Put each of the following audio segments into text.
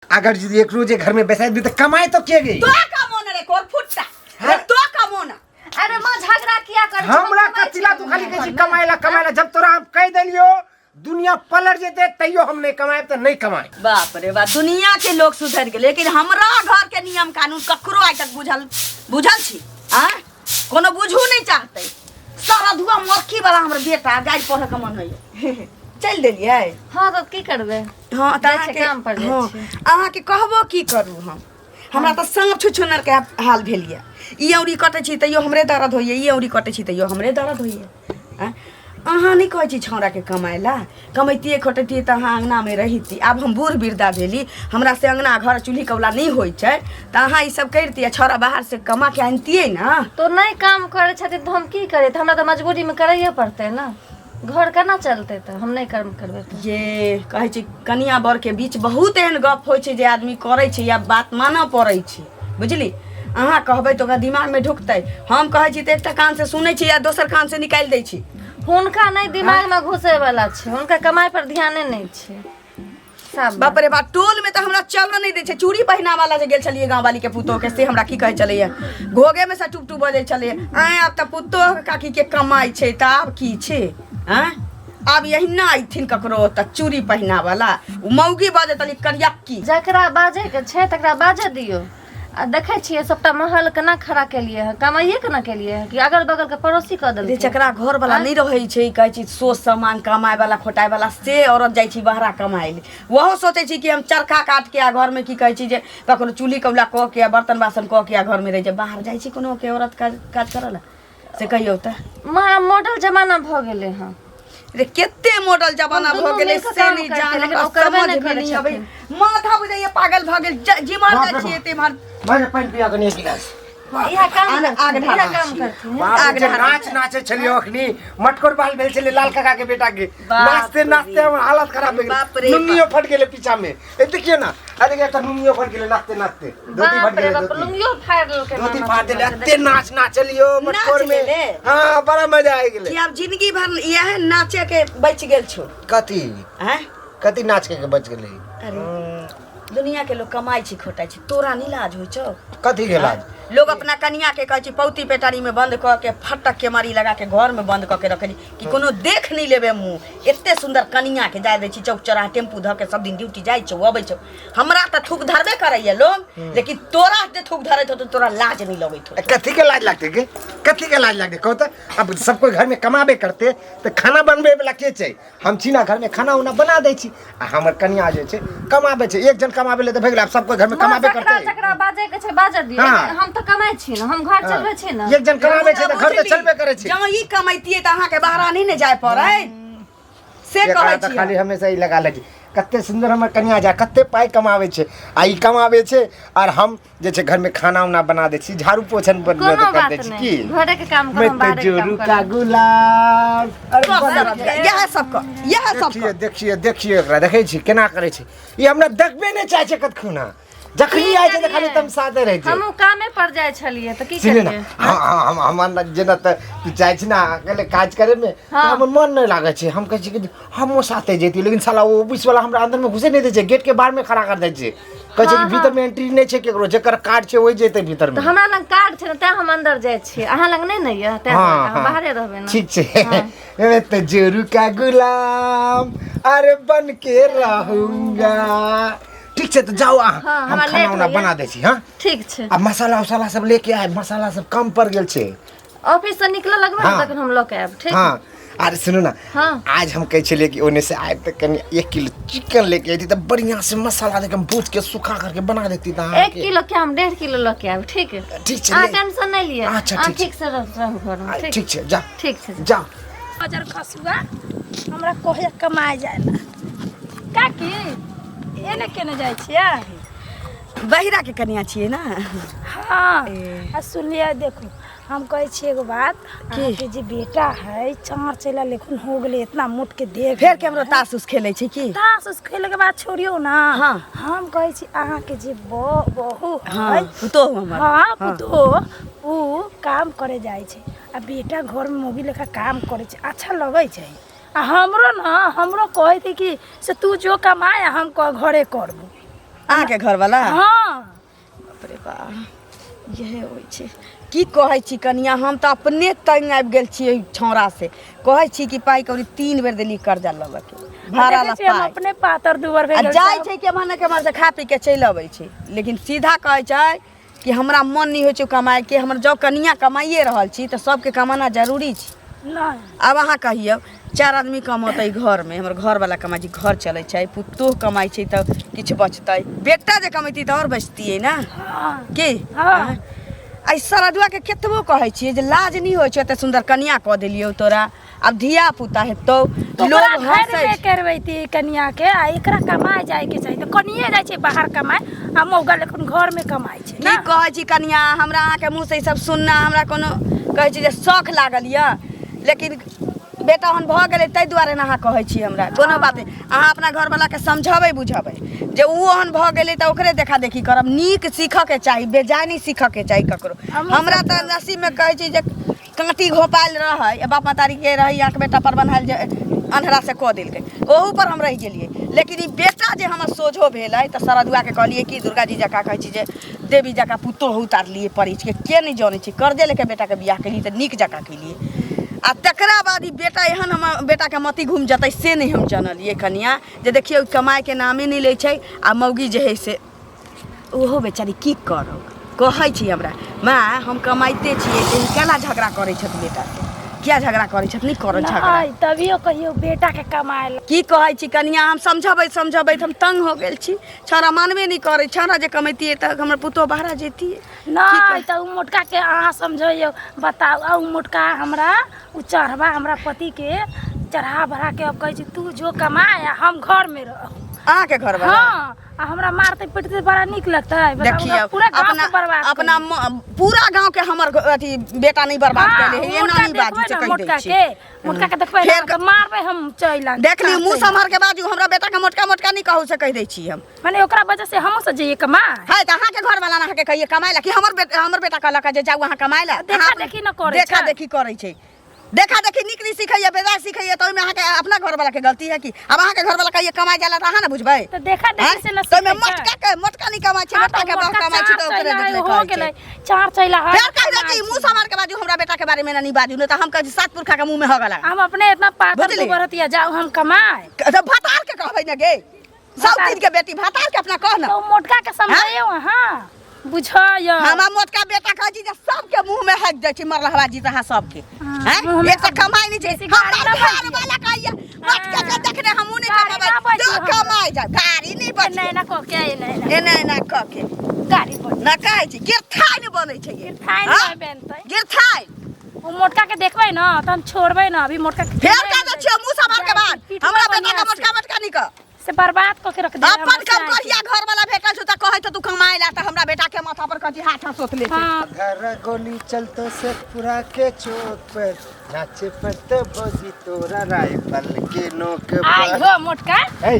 अगर यदि एक रोजे घर में बैसाइ देबी तऽ कमाइ तो के गई? तो कमोना रे कोर फुट्टा रे, तो कमोना। अरे माँ, झगड़ा किया करै छी? हम हमरा कमाइ कथिला छी तू खाली कहै छी घरमे। कमाइला कमाइला, जब तोरा हम कहि देलियो दुनिया पलट जेते तैयो हम नहीं कमाएब तऽ नहीं कमाए। बाप रे बाप, दुनिया के लोग सुधर गेल, लेकिन हमरा घर के नियम कानून ककरो आइ तक बुझल बुझल छी आ कोनो बुझू नहीं चाहते। सारा धुआ मरखी वाला हमर बेटा गाड़ी पढ़े के मन होइए, चल देलियै। हाँ, तऽ की करबै? हाँ, तऽ जाइ छियै, अहाँके काम पर जाइ हाँ, छियै। अहाँके कहबो की करू हम, हमरा तऽ साँप छुछुनर के हाल भेल यऽ। ई औरी कटै छी तैयो हमरे दर्द होइए, ई औरी कटै छी तैयो हमरे दर्द होइए। आँय, अहाँ नहि कहै छी छौड़ाके कमाइ ला? कमैतियै खटैतियै तऽ अहाँ अङ्गनामे रहिती। आब हम बूढ़ वृद्धा भेली, हमरा से अङ्गना घर चूल्ही कौला नहि होइ छै, तऽ अहाँ ई सब करितियै, छौड़ा बाहर से कमा के आनितियै ने। तो नहि काम करै छथिन तऽ हम की करियै? तऽ हमरा तऽ मजबूरीमे करैए पड़तै ने, घर केना चलतै? तऽ हम नहि कर्म करबै तऽ जे कहै छै कनिया बरके बीच बहुत एहन गप होइ छै जे आदमी करै छै या बात मानऽ पड़ै छै, बुझली? अहाँ कहबै तऽ ओकरा दिमागमे ढुकतै, हम कहै छी तऽ एकटा कानसँ सुनै छी या दोसर कानसँ निकालि दै छी। हुनका नहि दिमागमे घुसै वाला छै, हुनका कमाइ पर ध्याने नहि छै साफ बात। बाप रे बाप, टोल में तऽ हमरा चलऽ नहि दै छै। चूड़ी पहिनावा ला जे गेल छलियै गाँव वाली के पुतोह के, से हमरा की कहै छलैया, घोघे में से टुप टुप बजै छलैया, आँय आब तऽ पुतोह काकी के कमाइ छै तऽ आब की छै? आँय आब यहिना अयथिन ककरो तऽ चूड़ी पहिनावा ला, ओ मौगी बजै तली करियक्की। जकरा बाजैके छै तकरा बाजऽ दियौ। आ देखै छियै सबटा महल केना खड़ा केलियै हँ, कमाइए के ने केलियै हँ कि अगल बगल के पड़ोसी कऽ रे देलकै? जकरा घर वाला नहि रहै छै, कहै छै सोच सामान कमाय वाला खोटाय वाला, से औरत जाइ छै बहरा कमाय ले। ओहो सोचै छै कि हम चरखा काट के आ घरमे की कहै छै जे ककरो चूल्ही कौला कऽ के आ बर्तन बासन कऽ के आ घरमे रहै छै। बाहर जाइ छै कोनो के औरत काज काज करऽ लए, से कहियौ तऽ। माँ, आब मॉडल जमाना भऽ गेलै हँ। रे कते मॉडल जमाना हम भऽ दुनू गेलै मिलकऽ से काम नहि करतै, जान, लेकिन हमरा ओ करबे समझ नहि मे करै नहि अबै। छथिन। माथा बुझाइए पागल भऽ गेल, जिम्हर बाप जाइ रे छियै बाप। तिम्हर। माने पानि पिया कनि एक गिलास। इएह काम आग करथिन, ढारा इएह काम छी। करथिन। बाप रे, आग जे ढारा। नाच नाचै छलियै अखनी, मटकोर बाल भेल छलै लाल काका के बेटा के, बाप नाचते रे। नाचते हमर हालत खराब भए बाप गेल, रे नुनियो फट गेलै पीछा में। ए देखियौ ना, अरे एकटा नुनियो फट गेलै नाचते नाचते, धोती बाप फट रे गेलै, बाप, धोती लुंगियो फाड़ि देलकै। धोती मामा फाड़ देलै। के। एते नाच नाचलियो मटकोर में। लेले? हाँ, बड़ा मजा आबि गेलै। कि आब जिंदगी भर इएह नाचे के बचि गेल छौ? कथी? आँय? कथी नाच के बच गेलै? अरे दुनिया के लोग कमाइ छै खोटाइ छै, तोरा नहि लाज होइ छौ? कथी के लाज? लोग अपना कनिया के कहै छै पौती पेटारी में बंद कऽ के फटक के मारी लगा के घर में बंद कऽ के रखै छै कि कोनो देख नहि लेबे मुँह। एते सुंदर कनिया के जाय दै छी चौक चौराहा टेम्पू धऽ के सब दिन ड्यूटी जाइ छौ अबै छौ। हमरा तऽ थूक धरबे करैया लोग, लेकिन तोरा जे थूक धरैत होतौ तोरा लाज नहि लगैत होतौ। कथी के लाज लगतै के? कथी के लाज लगतै कहू तऽ? अब सब कोई घर में कमाबे करते तऽ खाना बनबे वाला के छै? हम छी ना घर में, खाना उना बना दै छी, आ हमर कनिया जे छै कमाबे छै। एक जन कमाबे ले तऽ भए गेलै, आब सब कोई घर में माँ, कमाबे जकरा करतै। जकरा बाजै के छै बाजऽ दियौ। हाँ। हम तऽ कमाइ छी ने, हम घर चलबै छी ने। एक जन कमाबे छै तऽ घर तऽ चलबे करै छै। जँ ई कमैतियै तऽ अहाँके बहरा नहि ने जाय पड़ै, से एकरा कहै तऽ छी। खाली हमेशा ई लगा लै छै, कते सुन्दर हमर कनिया जा, कते पाइ कमाबै छै, आ ई कमाबै छै आर हम जे छै घर में खाना उना बना दै छी, झाड़ू पोछन पर कोनो कर बात दै छी। नहि, की घरे के काम मैं करब, तो बाहरे के काम जोरू का करब। गुलाब, अरे बस बड़ा सरम जाय। इएह सब कह, इएह सब देखिए देखिए देखिए, एकरा देखै छी केना करै छै? ई हमरा देखबे नहि चाहै छै कतखुना, जखनी की आइ छै तऽ खाली करियै? तमसाते रहै छै। हमहूँ कामे पर जाइ छलियै तऽ की सुने ना, करियै? हम हम हमर जेना तऽ तू चाहै छी ना अकेले काज करे में, तऽ हमर मन नहि लागै छै। हम कहै छी कि हमहूँ साथे जैतियै, लेकिन साला ओ ऑफिस वाला हमरा अंदर में घुसे नहि दै छै, गेट के बाहर में खड़ा कर दै छै। कहै छै कि भीतर में एंट्री नहि छै केकरो, जेकर कार्ड छै वही जेतै भीतर तऽ में। हमरा लग कार्ड छै ने, तें हम अंदर जाइ छियै, अहाँ लग नहि ने यऽ, तें दुआरे अहाँ बाहरे रहबै ने। ठीक छै। ए तऽ जोरू का गुलाम अरे बन के रहूंगा। ठीक छै, तऽ जाउ अहाँ। हाँ, हम हमरा खाना लेट उना होइया। बना दै छी। हाँ, ठीक छै। आ मसाला उसाला सब लेके आयब, मसाला सब कम पड़ गेल छै। ऑफिस से निकलऽ लगबै ने हाँ। तखन हम लऽ के आयब, ठीक? हाँ, अरे सुनू ना। हाँ। आज हम कहै छलियै कि ओने से आयब तऽ कनि 1 किलो चिकन लेके अयती तऽ बढ़िया से मसाला दे के हम भूज के सुखा करके बना देती तऽ एक अहाँके किलो के हम 1.5 किलो लऽ के आयब, ठीक? ठीक छै, अहाँ ले। टेंशन नहि लिअ। अच्छा, अहाँ ठीक छै। ठीक से रहू घरमे। ठीक? ठीक छै, जा। ठीक छै। जा। बजर खसुआ हमरा कहे कमाए जाए ला। काकी, एने केने जाइ छियै? बहिरा के कनिया छियै ने। हाँ, आ सुनलियै, देखू, हम कहै छियै एगो बात अहाँके जे बेटा है चार चैला लेखुन हो गेलै, इतना मोट के देह। फेर केमरो तास उस खेलै छै की? तास उस खेले के बाद छोड़ियौ ना। हम कहै छी अहाँके जे बहू है, पुतोहु हमर। हाँ, पुतोहु, उ काम करे जाइ छै आ बेटा घरमे मौगी लेखा काम करै छै, अच्छा लगै छै? आ हमरो न हमरो कहैत है कि से तू जो कमाए आ हम घरे करबू। अहाँके घरवाला? हाँ। बाप रे बाप, इएह होइ छै। की कहै छी कनिया, हम तऽ अपने तंग आबि गेल छी एहि छौड़ा से। कहै छी कि पाइ कौड़ी 3 बेर देली कर्जा लऽ के, भाड़ा देखै ला छियै हम पाइ। अपने पातर दुबर आ भेल जाइ छै केम्हर ने केम्हर से खा पी के चलि अबै छै, लेकिन सीधा कहै छै कि हमरा मन नहि होइ छै कमाइके। हमर जँ कनिया कमाइए रहल छी तऽ सबके कमाना जरूरी छै। नहि। आब अहाँ कहियौ, 4 आदमी कमौतै घरमे, हमर घरवला कमाइ छै, घर चलै छै, पुतोह कमाइ छै तऽ किछु बचतै, बेटा जे कमैती तऽ आओर बचतियै ने। हाँ। की? हाँ। एहि सरदुआके केतबो कहै छियै जे लाज नहि होइ छै, एते सुन्दर कनिया कऽ देलियौ तोरा, आब धिया पुता हेतौ, ओकरा लोग घर हँसै में छै। करबैती कनिया के, आ एकरा कमाए जाय के चाही। तऽ कनिये जाइ छै बाहर कमाए, आ मौगा लेकिन घर में कमाइ छै की ना। कहै छी कनिया, हमरा अहाँके मुँहसँ ई सब सुनना हमरा कोनो कहै छी जे शौख लागल यऽ, लेकिन बेटा ओहन भऽ गेलै ताहि दुआरे ने अहाँ कहै छी। हमरा कोनो बात नहि, अहाँ अपना घरवलाके समझेबै बुझेबै जे ओ ओहन भऽ गेलै तऽ ओकरे देखा देखी करब। नीक सीखऽके चाही, बेजाय नहि सीखऽके चाही ककरो। हमहूँ हमरा तऽ नसीबमे कहै छी जे काँटी घोपायल रहै, बाप महतारीके रहै, आँख बेटा पर बन्हायल जे अन्हरा से कऽ देलकै, ओहू पर हम रहि गेलियै। लेकिन ई बेटा जे हमर सोझो भेलै तऽ सरदुआके कहलियै कि दुर्गा जी जकाँ कहै छी जे देवी जकाँ पुतोहु उतारलियै परिचके, के नहि जनै छै, कर्जे लेके बेटाके बियाह केलियै तऽ नीक जकाँ केलियै। आ तकरा बाद ई बेटा एहन हमर बेटाके मति घुमि जेतै से नहि हम जनलियै कनिया, जे देखियौ कमाइके नामे नहि लै छै, आ मौगी जे हइ से ओहो बेचारी की करौ। कहै छी हमरा माँ, हम कमाइते छियै, तऽ केना झगड़ा करै छथि बेटासँ, किया झगड़ा करै छथि, नहि करऽ झगड़ा। नहि तभियो कहियो बेटा के कमाए ला। की कहै छी कनिया, हम समझबै समझबै हम तंग हो गेल छी, छौड़ा मानबे नहि करै। छौड़ा जे कमैतियै तऽ हमर पुतोह बाहर जैतियै। नहि तऽ उ मोटका के अहाँ समझैयौ, बताउ। आ उ मोटका हमरा उ चढ़बा हमरा पति के चढ़ा बढ़ा के अब कहै छै तू जो कमाए आ हम घर में रहू। अहाँके घर वाला? हाँ, आ हमरा मारते पीटते बड़ा नीक लगतै। बताउ, देखियौ पूरा गाँव अपना के बर्बाद अपना पूरा गांव के हमर अथी बेटा नहीं बर्बाद हाँ, केले है, एना मोटका नहीं बाजू देखबै से ने, कहि दै मोटका छी। के मोटका के देखबै फेर ने तऽ मारबै हम चलि आन। देख लियौ मुँह सम्हर के बाजू, हमरा बेटा के मोटका मोटका नहीं कहू से कहि दै छी हम। माने ओकरा वजह से हमहूँ सब जइए कमाए। है तऽ अहाँके घर वाला अहाँके कहिए कमाए ला कि हमर बेटा कहलक जे जाउ अहाँ कमाए ला। देखा अहाँ देखी न करै देखा छै। देखी करै छै, देखा देखी नीक नहीं सीखैया, बेजाय सीखैया, तऽ ओहिमे अहाँके अपना घर वाला के गलती है कि? अब अहाँके घर वाला कहिए कमाए जाला तऽ अहाँ ने बुझबै। तऽ देखा देखी से न तऽ ओहिमे सीखै छै। मोटका के मोटका नहीं कमाइ छै, हाँ, मोटका तऽ के बाप मोटका कमाइ छै चार तऽ ओकरे चैला देखले हो कहै छै। गेलै, चार चैला है। फेर कहि दै छी मुँह सम्हार के बाजू, हमरा बेटा के बारे में नहीं बाजू, नहीं तऽ हम कहै छी 7 पुरखा के मुँह में हगला। हम अपने इतना पातर बुझली? दुबर हतिया, जाउ हम कमाए। तऽ भतार के कहबै ने गे, सौतीन के बेटी भतार के अपना कह ना। तो मोटका के समझाइयो अहाँ, बुझाइयो। हमरा मोटका बेटा कहै छी जे सबके मुँह में हक जाइ छै मरलहवा जी अहाँ सबके। हाँ, हैं? मुँह में एक तऽ कमाइ नहि छै। बेसी गाड़ी हमरा ना घर बजियौ। वाला कहैया मोटका के देखने हमहूँ नहि गाड़ी कमेबै, ना बजियौ तू हमरा। कमाइ जा, गाड़ी नहि बजियौ। एना एना कऽ के, एना एना एना एना कऽ के गाड़ी बजियौ। ना कहै छी गिरथाइ नहि बनै छै गे। गिरथाइ हाँ? नहि बनतै। गिरथाइ। ओ मोटका के देखबै ना तऽ हम छोड़बै ना अभी मोटका के। फेर कह दै छियौ मुँह सम्हार के बाज, पीटबै हमरा बेटा बढ़िआँ के से। मोटका मोटका नहि कह। से बर्बाद कऽ के रख दे। अपन कम करिया घर वाला भेटल छौ तऽ कहै तऽ तू कमाए ला, तऽ हमरा बेटा के माथा पर कथी हाथ हाथ सोत ले छै। हाँ। घर गोली चलतो से पूरा के चौक पर नाचे पड़ते भौजी तोरा राइफल के नोक आई पर। हो मोटका, ए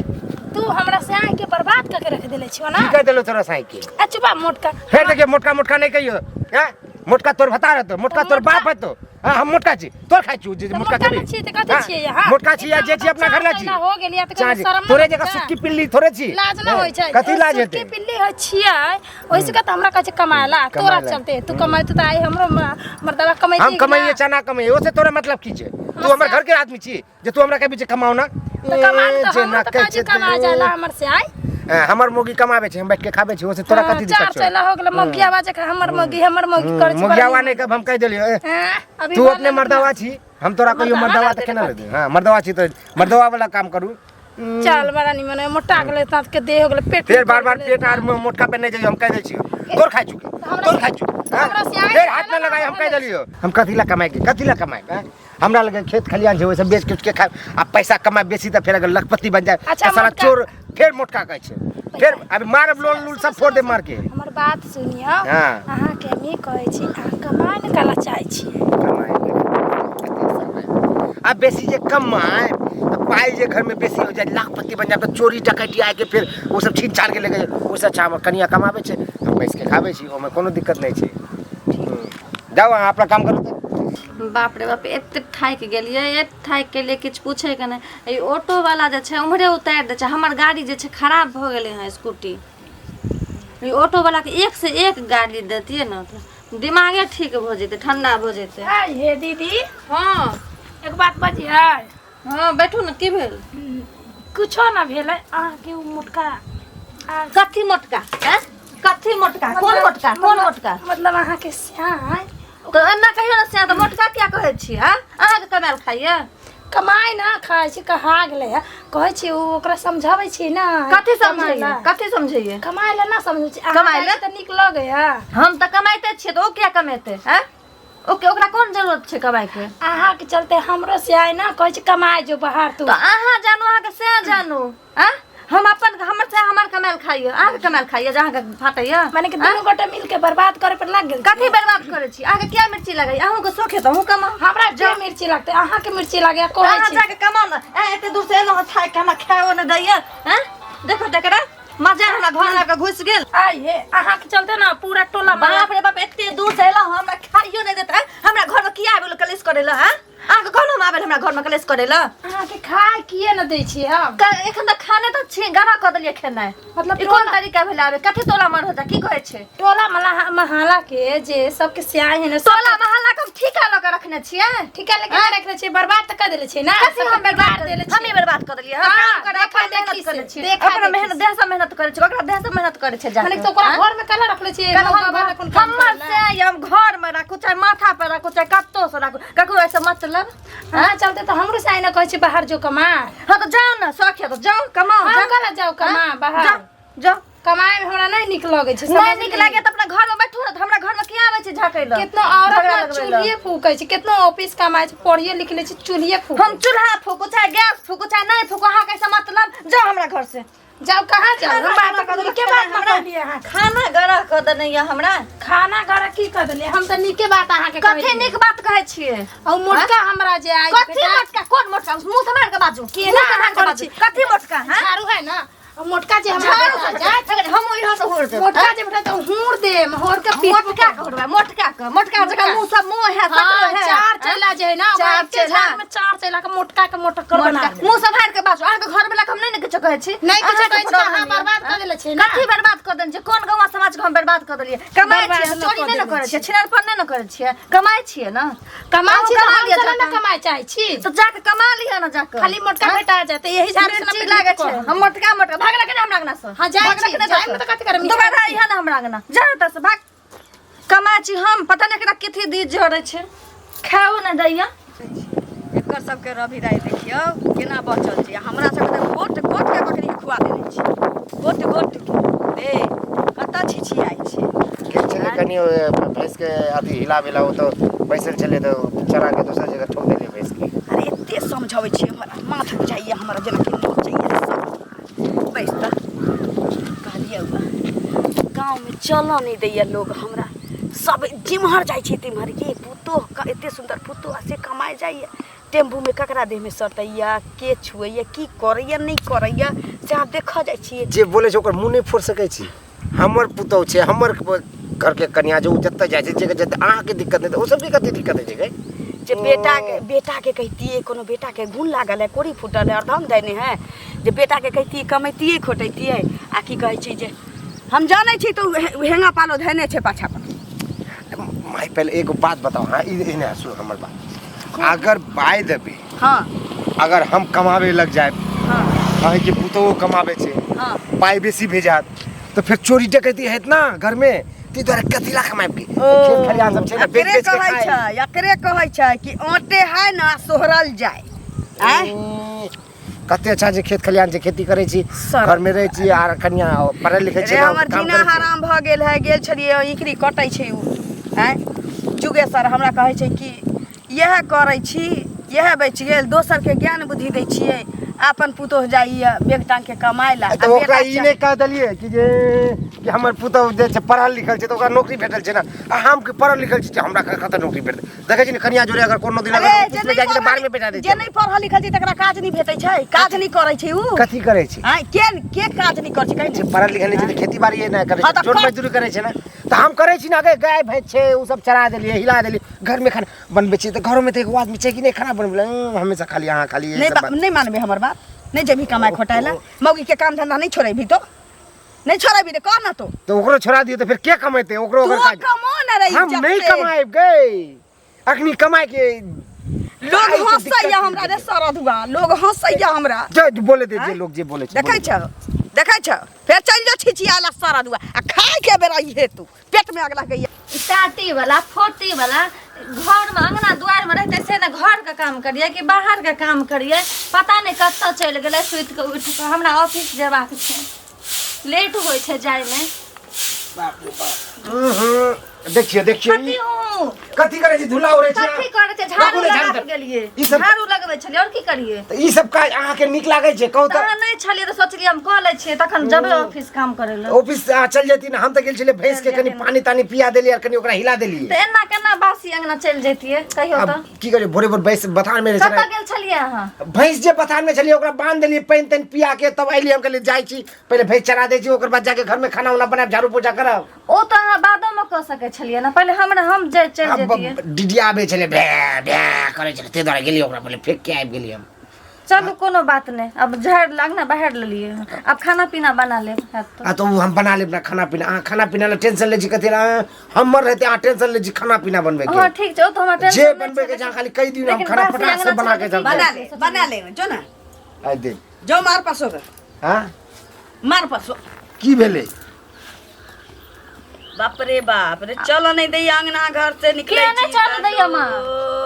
तू हमरा से आके बर्बाद कऽ के रख देले छियो ना। की कह देलो तोरा साई के? आ चुपा मोटका। फेर देखिए मोटका मोटका नहीं कहियो, हैं? मोटका तोर भता रहतो, मोटका तोर बाप हतो। हाँ, हम मोटका छी, तोर खाइ छी जे तऽ मोटका मोटका खेबी। नहि छी तऽ कथी हाँ, छियै अहाँ? मोटका छी या जे छी अपना घर ला छी। चार हो गेल या तऽ चार कोनो छी। शरम तोरे नहि जकाँ होइ छै? सुटकी पिल्ली थोड़े छी। लाज न होइ छै। कथी लाज सुटकी हेतै? पिल्ली होइ छियै, ओहि से तऽ हमरा कहै छै कमाए ला, तोरा कमाए ला। चलते तू कमाइ तऽ आइ हमरो मर्दबा कमैती। हम कमाइए चाना कमाइए, ओसे तोरा मतलब की छै? तू हमर घर के आदमी छी जे तू हमरा कहबी जे कमाओ ना? तऽ कमा ए, तऽ जे हमरो ना तऽ कहै कहै छै छै कमा जाला हमर से आइ। ए, हमर मौगी कमाबै छै, हम बैठ के खाबै छी, ओसे तोरा कथी चार दिक्कत छौ? चैला हो गेलै, मौगियावा जकाँ हमर मौगी हमर मौगी करै छै। मौगियावा नहि कब हम कहि देलियौ। ए, हाँ, अभी तू बोल अपने ना। मर्दवा छी, हम तोरा कहियो मर्दवा मर्दवा तऽ रहतै केना तऽ लेतै? हाँ, मर्दवा छी तऽ मर्दवा वाला काम करू। चल बड़ा निमन है, मोटा गेलै दाँत के देह हो गेलै पेट फेर बार बार निकलि पेट गेलै। आर में मोटका पे नहीं जाइयो, हम कह दै छियो तोर खाइ चुके, तोर खाइ चुके। हाँ? हमरा से आइ फेर हाथ न लगाई, हम कह देलियो हम कथी ला कमाए के, कथी ला कमाए? हाँ? हमरा लगे खेत खलिहान छै, ओहिसँ बेच कुच के खाए आ पैसा कमाए बेसी तऽ फेर अगर लखपति बन जाए अच्छा, तऽ साला मोटका- चोर फेर मोटका कहै छै, फेर अभी मारब लोन लूल सब फोड़ दे मार के। हमर बात सुनियौ। हाँ। अहाँके हम ई कहै छी, अहाँ कमाए ने काला चाहै छियै? कमाए आ बेसी जे कमाए तऽ पाइ जे घरमे बेसी हो जाए, लाखपति बन जाए तऽ चोरी डकैती आके फेर ओ सब छीन छान के लेके जाए। ओहिसँ अच्छा हमर कनिया कमाबै छै, हम बैस के खाबै छी, ओहिमे कोनो दिक्कत नहि छै। जाउ अहाँ अपना काम करू तऽ। बाप रे बाप, एतेक थाकि गेलियै, एतेक थाकि गेलियै, किछु पूछैके नहि। ई ऑटोवला जे छै उम्हरे उतारि दै छै। हमर गाड़ी जे छै खराब भऽ गेलै हँ, स्कूटी। ई ऑटो वाला के एक से एक गाली देतियै ने तऽ दिमागे ठीक भऽ जेतै ठंडा भऽ जेतै। आइ हे दीदी। हाँ। एक बात बजियै? हाँ बैठू ने, की भेल? कुछो न भेलै, अहाँके ओ मोटका कथी मोटका? हैं? कथी मोटका? कोन मोटका? कोन मोटका? मतलब अहाँके श्याम। तऽ एना कहियो ने श्याम, तऽ मोटका किया कहै छी? हाँ, अहाँके कमायल खाइया? कमाइ ना खाइ छी, कहा गेलै है कहै छी, ओ ओकरा समझाबै छी ना। कथी समझैये? कथी समझैये? कमाइ लए ना समझै छी। कमाइ लए? तऽ नीक लगै है। हम तऽ कमाइते छियै, तऽ ओ किया कमेतै? हैं, ओके ओकरा कोन जरूरत छै कमाइके? अहाँके चलते हमरो से आइ ना कहै छै कमाइ जो बाहर तू। तऽ अहाँ जानू, अहाँके से जानू। आँ, हम अपन हमर से हमर कमायल खाइए, अहाँके कमायल खाइए जे अहाँके फाटैया? माने कि दुनू गोटे मिलके बर्बाद करे पर लाग गेल। कथी बर्बाद करै छी? अहाँके किया मिर्ची लगैया? अहूँके शौक है तऽ अहूँ कमाउ। हमरा जे मिर्ची लगतै, अहाँके मिर्ची लागैया कहै अहाँ छी। जाके कमाउ ने। ए, एते दूर से एलहुँ हँ, थाकि के हमरा खाओ नहि दैया। हैं, देखो तऽ एकरा मजा, हमरा घर आबि कऽ घुसि गेल। आइ हे, अहाँके चलते ना पूरा टोला बाप रे बाप, एते दूर से एलहुँ, हमरा खाइयो नहि देत। हैं, हमरा घरमे किया आबि गेल कलेश करै लए? हैं, अहाँके कहलहुँ हम आबै हमरा घरमे कलेश करै लए? अहाँके खाय किए न दै छियै हम? एखन तऽ खाने तऽ छी गड़ा कऽ देलियै खेनाइ। मतलब ई कोन तरीका भेलै आबे? कथी टोला मर होता की कहै छै? टोला महला के जे सबके सियाई है ने सब। टोला महला के हम ठीका लऽ कऽ रखने छियै। ठीका लेके नहि रखने छियै, बर्बाद तऽ कऽ देले छियै ना। कथी हम सबके बर्बाद बिगाड़ देले छियै। हमे बर्बाद कऽ देलियै? हम हाँ, काम करे देखा अपन मेहनत देखी करै से, छियै, देखा अपना देखी मेहनत से। देह से मेहनत करै छियै, ओकरा देह से मेहनत करै छै जाके। माने तऽ ओकरा आँय? घर में काला रखले छियै? कल मौका हम वाला कोन काम हमर करै ला? से हम घर में राखू चाहे माथा पर राखू चाहे कत्तो से राखू, ककरो ऐसे मतलब। हाँ चलते तऽ हमरो से आइ ना कहै छै बाहर जो कमा। हाँ तऽ जाउ ने, शौक है तऽ जाउ कमाउ। हम जाउ। कला जाउ कमा हाँ? बाहर? जाउ जाउ। कमाए में हमरा नहीं नीक लगै छै। नहीं समझली? नीक लागे तऽ अपना घर में बैठू ने, तऽ हमरा घर में किया आबै छै झाँकै लए? केतनो औरत झगड़ा ना लगबै लए। चूल्हिए फूकै छै, केतनो ऑफिस कमाइ छै, पढ़िए लिख लै छै, चूल्हिए फूकै। हम चूल्हा फूकू चाहे गैस फूकू चाहे नहीं फूकू, अहाँके ऐसे मतलब। जाउ हमरा घर से। जाउ कहाँ जाउ? हम खाना बात कऽ देलक नीके बात हमरा। कहलियै अहाँ। खाना गरह कऽ देने यऽ हमरा। खाना घर की कऽ देलियै? हम तऽ नीके बात अहाँके कथी कहलियै। नीक बात कहै छियै? आ मोटका हमरा जे आइ कथी मोटका? कोन मोटका? मुँह सम्हारि कऽ बाजू। केना मुँह सम्हारि अहाँ कऽ करै बाजू। छी? कथी मोटका? हाँ? झाड़ू है ना, आ मोटका जे हमरा झाड़ू भेटा से जाय, हम इहाँ से होड़ देब। मोटका जे भेटा तऽ हूर देम, हूर के पीठ। मोटका के होड़बै, मोटका के, मोटका जकाँ मुँह सब मुँह है हाँ, सकलो है। चार चैला जे है ना, ओकरा चार एके चैला। झाड़ में चार चैला के मोटका के मोटकर बना मोटका देब। मुँह सम्हारि के बाजू। अहाँके घर वाला के हम नहि ने किछो कहै छी। नहि किछो अहाँके कहै छी तऽ अहाँ प्रॉब्लम यऽ। बर्बाद कऽ देले छियै ना। कथी बर्बाद कऽ देने छियै? कोन गाँव समाज के हम बर्बाद कऽ देलियै? कमाइ बर्बाद छियै, नहि चोरी कऽ नहि ने देने करै छियै, छिनरपन नहि ने करै छियै, कमाइ छियै ने। कमाइ छी तऽ कमा हम लिअ चला ने जाकऽ। कमाइ चाहै छी। तऽ जाके कमा लिअ ने जाके। खाली मोटका भेटा जाय तऽ यही झाड़ू से ना मिर्ची पीट लागै के छै। कहब। हम मोटका मोटका भागला के हमरा अंगना से। हाँ, जाइ भागला छी। के नहि जाइमे तऽ कथी करब? दोबारा अइहे ने हमरा अंगना। जा एतऽ से भाग। कमाइ छी हम, पता नहि एकरा कथी दीज जरै छै, खाओ नहि दैया। एकर सबके रवि राय देखियौ केना बचल छै। हमरा सबके तऽ गोट गोट के बकरी के खुआ देने छै, गोट गोट के। रे कतऽ छिछियाइ छै? गेल छलै कनि ओ भैंसके अथी हिलाबे ला, ओ तऽ बैसल छलै तऽ चरा के दोसर जगह ठोक देलियै भैंसके। अरे एते समझबै छियै, हमरा माथ बुझाइए, हमरा जेनाकि नोचैए सब। बैस तऽ कहलियै, गाँवमे चलऽ नहि दैए लोग हमरा। सब जिम्हर जाइ छियै तिम्हर ये पुतोह, एते सुन्दर पुतोह आ से कमाइ जाइए टेम्पूमे, ककरा देहमे सटैए, के छुएए, की करैए नहि करैए, से अहाँ देखऽ जाइ छियै। जे बोलै छै ओकर मुँह नहि फोड़ि सकै छी। हमर पुतोह छै, हमर घरके कनिया छै, ओ जतऽ जाइ छै जे जतऽ, अहाँके दिक्कत नहि तऽ ओ सबके कथी दिक्कत होइ छै गै? जे बेटाके बेटाके कहितियै, कोनो बेटाके गुण लागल है, कोड़ी फूटल है, अर्धंग देने है, जे बेटाके कहितियै कमैतियै खोटैतियै। आ की कहै छै जे हम जानै छी तऽ ओ हेंगा पालो धयने छै पाछा पर। माय, पहले एगो बात बताओ। हाँ, ई ने सुन हमर बात। अगर बाय देबे, हाँ, अगर हम कमाबे लग जाए, हाँ, कहे कि पुतोह कमाबे छै, हाँ, पाइ बेसी भेजात, तऽ फेर चोरी डकैती हेत ना घर में, ताहि दुआरे कथी ला कमाबि के? खेत खलिहान सब छै ने, बेच एकरे बेच के कहै खाइ। छै, एकरे कहै छै कि आटे है ना सोहरल जाय। आँय, कते अच्छा छै खेत खलिहान छै, खेती करै छी, सर। घर में रहै छी आर कनिया पढ़ल लिखल छै रे ना, हमर काम जीना करै छै। हराम भऽ गेल है। गेल छलियै, इकरी कटै छै उ। आँय जुगेसर हमरा कहै छै कि इएह करै छी, इएह बचि गेल, दोसरके ज्ञान बुद्धि दै छियै, अपन पुतोह जाइए बेग टांगके कमाइ ला। तऽ ओकरा ई नहि कह देलियै कि जे कि हमर पुतोह जे छै पढ़ल लिखल छै तऽ ओकरा नौकरी भेटल छै ने, आ हम के पढ़ल लिखल छी हमरा कतऽ नौकरी भेटतै? देखै छी ने कनिया जोड़े अगर कोनो दिन अगर अरे ऑफिस जे में नहि जाइ छै तऽ बाहर पढ़ल में बैठा दै जे छै। नहि पढ़ल लिखल छै तकरा काज नहि भेटै छै, काज नहि करै छै उ। कथी करै छै? आँय, के के काज नहि करै छै कहि जे पढ़ल लिखल नहि छै तऽ खेती बाड़ी नहि करै हाँ, छै, तऽ जोर मजदूरी करै छै ने। तऽ हम करै छी ने, गाय भैंस छै, ओ सब चरा देलियै, हिला देलियै, घरमे खाना बनबै छियै तऽ घरोमे तऽ एगो आदमी छै कि नहि खाना बनबै लए? हमेशा खाली अहाँ खाली यही नहि सब बात। नहि मानबै हमर बात? नहि जेबही कमाइ खोटाइ ला? मौगी के काम धंधा नहि छोड़ेबही तो? नहीं छोड़ेबी रे कह ना तो। तऽ ओकरो छोड़ा दियौ तऽ फेर के कमेतै ओकरो तू अगर काज कमो ना रे हम इज्जत नहीं से। कमाएब गई अखनी कमाए के लोग पाइके हंसैया दिक्कत हमरा रे सरधुआ, लोग हंसैया हमरा। जे बोले दे जे आँय? लोग जे बोले छै देखै बोले। छौ, देखै छौ, फेर चलि जो छिछियाला सरधुआ आ खाय के बेरा इहे तू पेट में आग लगैया। टाटी वाला फोटी वाला घर में अंगना दुआर में रहते से ने घर के काम करिए कि बाहर के काम करिए, पता नहीं कतऽ चलि गेलै सुति के उठि के। हमरा ऑफिस जेबाक छै, लेट होइ छै जाय में। देखियो देखियो कथी हूँ कथी करै छी धुला उड़ै छी कथी करै छै? झाड़ू राखू ने लगा झाड़ू के गेलियै, ई सब झाड़ू लगबै छलियै और की करियै? तऽ ई सब काज अहाँके नीक लागै छै कहू तऽ तऽ? अहाँ नहि छलियै तऽ सोचलियै हम कऽ लै छियै, तखन जेबै ऑफिस काम करै लए। ऑफिस अहाँ चलि जैती ने, हम तऽ गेल छलियै भैंस के कनि पानी तानी पिया देलियै और कनि ओकरा हिला देलियै। तऽ एना केना बासी अंगना चलि जैतियै कहियो आब तऽ? की करियै, भोरे भोर भैंस बथान मे रहै कतऽ छै। गेल छलियै अहाँ? भैंस जे बथान मे छलियै ओकरा बान्हि देलियै पानि तानि पिया के, तब अयलियै। हम कहलियै जाइ छी पहिले भैंस चरा दै छी, ओकर बाद जाके घर में खाना उना बनायब, झाड़ू पोछा करब। ओ तऽ अहाँ बादोमे कऽ सकै छलियै ने, पहिले हमरा हम जे चलि जैतियै। डिडिया आबै छलै भै भै करै छलै, ताहि दुआरे गेलियै ओकरा पहिले फेंक के आबि गेलियै हम। चलू कोनो बात नहि, अब झाड़ि अंगना बहारि लेलियै हँ, आब खाना पीना बना लेब हैत तऽ। आ तऽ ओ हम बना लेब ने खाना पीना। अहाँ खाना पीना लए टेंशन लै छी कथी लए? अहाँ हमर रहते अहाँ टेंशन लै छी खाना पीना बनबै के। हँ ठीक छै, ओ तऽ हमरा टेंशन जे नहि बनबै के छै, छै अहाँ खाली कहि दियौ ने, हम लेकिन खाना बासी फटाक से अंगना बना के छलै चलते। बना ले बना ले, जो ना आइ देख जो मार पासो के हाँ मार पासो की भेलै? बाप रे बाप रे, चल नहीं दैया अंगना घर से निकले के नहीं चल दैया माँ,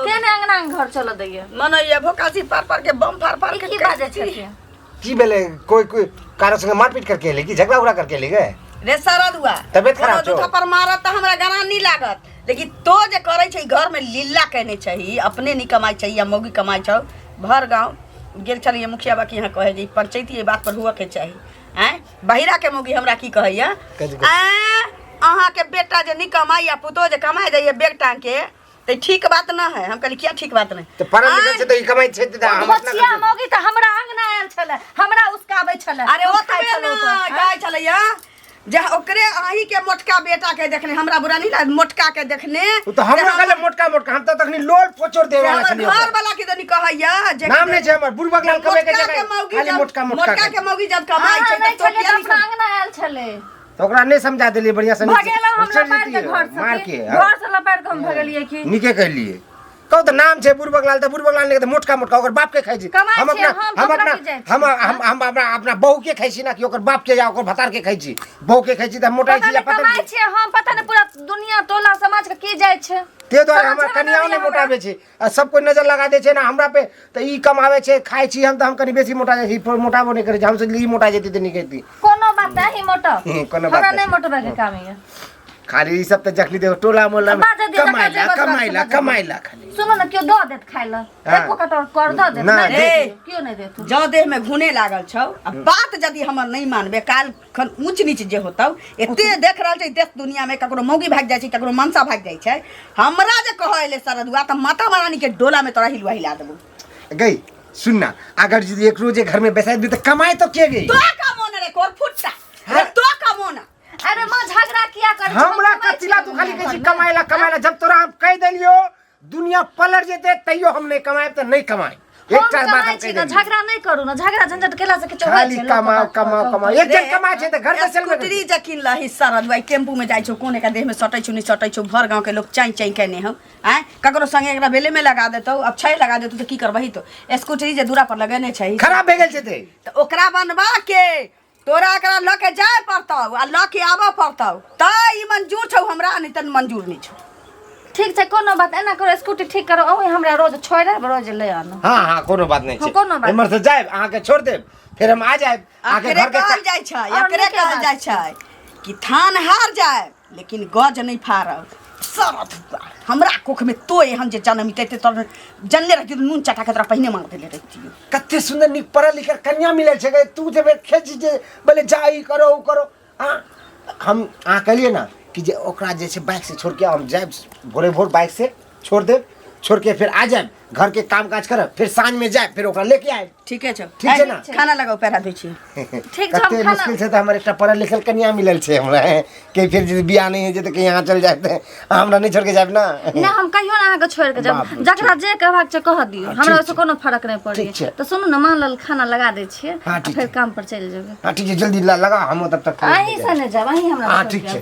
के नहीं अंगना घर चल दैया? मनैया भोकासी पार पार के बम फाड़ फाड़ ई के की बाजै छथिन? की भेलै? कोई कोई कारो संगे मारपीट करके एलै कि झगड़ा उगड़ा करके एलै गे? रे सरदुआ, तबियत खराब कोनो छौ? दू थप्पड़ मारत तऽ हमरा गरान नहीं लागत, लेकिन तो जे करै छै घर में लीला केने छही, अपने नहीं कमाइ छै या मौगी कमाइ छौ। भर गाँव गेल छलियै मुखिया बाकी यहाँ कहे जे ई पंचायती एहि बात पर हुअ के चाही। आँय बहिरा के मौगी हमरा की कहैया, कथी कहै? आँय अहाँके बेटा जे नहीं कमाइ या पुतोह जे कमाइ दैया बेग टांग के, तऽ ठीक बात न है। हम कहली किया ठीक बात नहीं? तऽ पढ़ल लिखल छै तऽ ई कमाइ छै तऽ हम अपना धोछिया मौगी तऽ हमरा अंगना आयल छलै, हमरा उसकाबै छलै। अरे हम खाइ ओतबे छलहुँ न तऽ, कहै छलैया जे ओकरे अहीं के मोटका बेटा के देखने हमरा बुरा नहीं लागत, मोटका के देखने ओ तऽ हमरो जे हमर- कहले मोटका मोटका, हम तऽ तखनी लोल पोचोर देवे वाला हमर छलियै घर ओकरा। वाला के तनी कहैया जे नाम नहि छै हमर, बुढ़बक लाल कमाइ के मोटका के जगह मौगी खाली जब मोटका मोटका मोटका के मौगी जब कमाइ अहाँ छै नहि तऽ तो छलियै किया तऽ नहीं अपना अंगना आयल छलै। तऽ ओकरा नहि समझा देलियै बढ़िया से? भगेलहुँ हम चलि लपारि के जैतियै, घर से मार की? के, हाँ। घर से लपारि के हम भगेलियै की? नीके कहलियै। कहू तऽ नाम छै बुढ़बक लाल तऽ बुढ़बक लाल नहि तऽ मोटका मोटका ओकर बाप के खाइ छी। कमाइ हम छियै, अपना हम हम ककरा अपना की जाइ छी? हम हम हम अपना अपना बहू के खाइ छी ना कि ओकर बाप के या ओकर भतार के खाइ छी? बहू के खाइ छी तऽ हम मोटाइ पता छी या नहि पता कमाइ छियै हम, पता नहि पूरा दुनिया टोला समाज के की जाइ छै। ते दुआरे हमर समझमे कनियाओ नहि नहि हमरा। मोटाबै छै आ सब कोइ नजर लगा दै छै ने हमरा पे, तऽ ई कमाबै छै खाइ छी हम तऽ हम कनि बेसी मोटा जाइ छी, पर मोटाबो नहि करै छै। हम सोचलियै ई मोटा जेतै तऽ नीक हेतै। कोनो बात नहि, मोटाउ। कोनो बात हमरा नहि नहि छै। मोटबै के काम यऽ। खाली ई सब तऽ जखनी देखो टोला मोहल्ला में बाजऽ दियौ, जकरा कमाइला जे बजबाक छै कमाइला बाजऽ दियौ। कमाइला खाली। सुनू ने, केओ दऽ देत खाइ लए? हाँ। एको कटोर कर दऽ देत? ना, नहि दे। देत, केओ नहि देत। जँ देह में घुने लागल छौ आ बात यदि हमर नहीं मानबे, काल खन ऊंच नीच जे होतौ। एते देख रहल छै देश दुनिया में ककरो मौगी भागि जाइ छै, ककरो मनसा भागि जाइ छै। हमरा जे कहऽ एलै सरदुआ तऽ माता महारानी के डोला में तोरा हिलुआ हिला देबौ। गई सुन ना, अगर यदि एक रोज घर में बैसाइ देबी तऽ कमाइ तो के गई? तो कमोना रे कोर फुट्टा रे, तो कमोना। अरे माँ, झगड़ा किया करै छी? हम हमरा कमाइ कथिला छियै तू खाली कहै छी घरमे। कमाइला कमाइला? जब तोरा हम कहि देलियो दुनिया पलट जेतै तैयो हम नहि कमाएब तऽ नहि कमाए। हम एकटा बात कमाइ हम छी कहि ने, देलियो, झगड़ा नहि करू ने। झगड़ा झंझट केला से किछु होइ खाली छै? लोकके कमाओ बात कमाओ कहू। कमाओ। एक जन कमाइ छै तऽ घर तऽ चलबे स्कूटरी जे किनलही सरदुआ, टेम्पू में जाइ छौ, कोन एका देह में सटै छौ नहि सटै छौ, भर गाँव के लोग चाँइ चाँइ केने हौ। आँय ककरो संगे एकरा बेले में लगा देतौ, अब छै लगा देतौ तऽ की करबही? तो स्कूटरी जे दूरा पर लगेने छै खराब भए गेल छै ते तऽ ओकरा बनवा के तोरा एकरा लऽ के जाय पड़तौ आ लऽ के आबऽ पड़तौ, तऽ ई मंजूर छौ हमरा, नहि तऽ मंजूर नहि छौ। ठीक छै, कोनो बात। एना करो, स्कूटी ठीक करो, अहूँ हमरा रोज छोड़ि रोज ले आनू। हाँ हाँ, कोनो बात नहीं हाँ, छै। कोनो बात। एम्हर से जायब, अहाँके छोड़ देब, फेर हम आ जायब अहाँके एकरे घर के कहल जाइ छै, और एकरे नीके कहल बात। जाइ छै कि थान हार जाय लेकिन गज नहीं फाड़ब। सरधुआ, हमरा कोख में तो एहन जे जनम ते तोर जनने रहती नून चटा के तोरा पहिने मांग देले रहती। कते सुंदर नीक पढ़ल लिखल कन्या मिलल छै गे, तू जेबे खेच जे बोले जा ई करो उ करो। हाँ हम अहाँ कहलियै ना कि जे ओकरा जे छै बाइक से छोड़ के हम जायब, भोरे भोर बाइक से छोड़ देब, छोड़ के फिर आ जायब, घर के काम काज करब, फिर साँझ में जाए, फिर ओकरा लेके आए। ठीके छौ। ठीक छै ने? खाना लगाओ, पैर हाथ धोइ छी। ठीक छै, हम कते खाना मुश्किल से तऽ हमर एकटा पढ़ल लिखल कनिया मिलल छै हमरा, के फिर जे बियाह नहीं होइ छै तऽ कहीं यहाँ चल जाए तऽ हमरा नहीं छोड़ के जायब ना? नहि, हम कहियो ने अहाँके छोड़ि के बाप जायब। रे, जकरा जे कहबाक छै कह दियौ, ठीक हमरा ओहिसँ छै। कोनो फरक नहि पड़ैए। ठीक छै। तऽ सुनू ने, मान लेल खाना लगा दै छियै। हाँ, आ ठीक फेर छै। काम पर चलि जेबै। हाँ, ठीक छै, जल्दी लगा, हम तब तक खाना अहीं खा से नहि जायब, अहीं हमरा हाँ, छोड़ि ठीक जायब। छै।